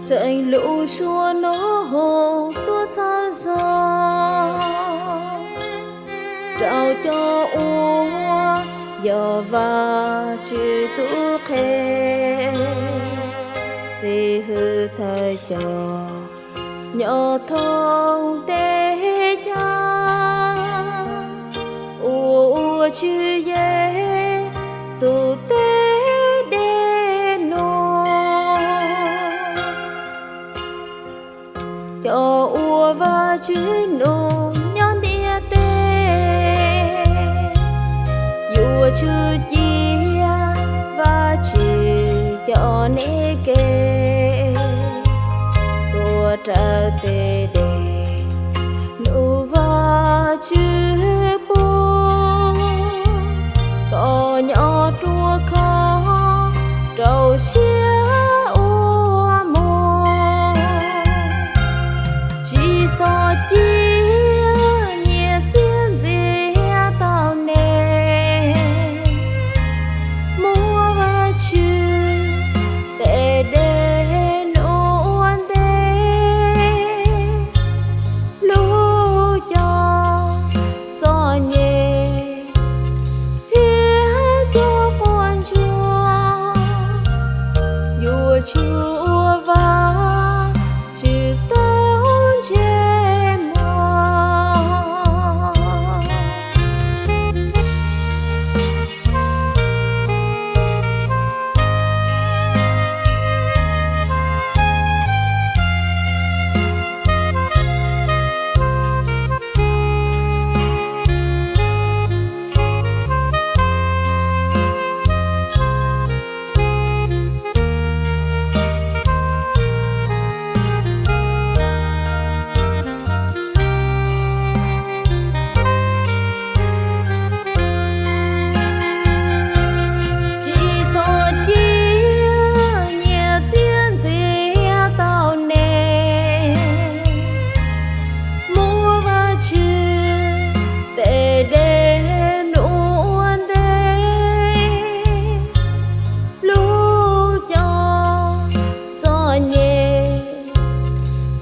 Tseem lub suab no tuaj txhawb zog rau cov uas yog Vajtswv tus qhe, xib hwb thawj coj nyob thoob ntiaj teb, uas ua Tswv Yexus tej dej num. Cov uas Vajtswv nug nyob ntiaj teb, yuav tsum cia Vajtswv cov neeg kev tuaj raws tej dej num Vajtswv pub, kom nyob ruaj khov rau siab ua muag. Tsis txhob cia nyias txiaj ntxias tau nej, muab Vajtswv tej dej num ua ntej, hlub cov txom nyem thiab cov quaj ntsuag, yuav tsum ua Vajtswv tau ntsej muag. Tsis txhob cia nyias txiaj ntxias tau nej, muab Vajtswv tej dej num ua ntej, hlub cov txom nyem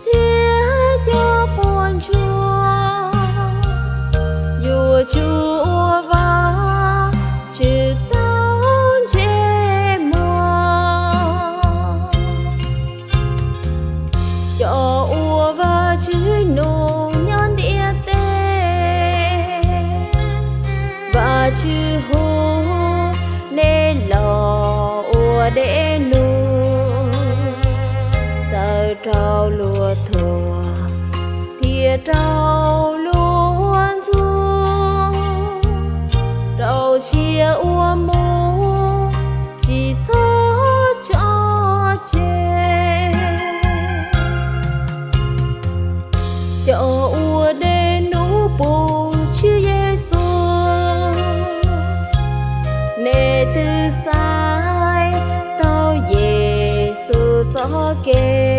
thiab cov quaj ntsuag, yuav tsum ua Vajtswv tau ntsej muag. Cov uas Vajtswv nug nyob ntiaj teb, Vajtswv hu nej los ua dej num, txawj rau luag thuam thiab rau luag ntxub, rau siab ua muag, tsis txhob tso tseg. Cov uas dej num pub Tswv Yexus, nej twb xaiv tau Yexus txoj kev.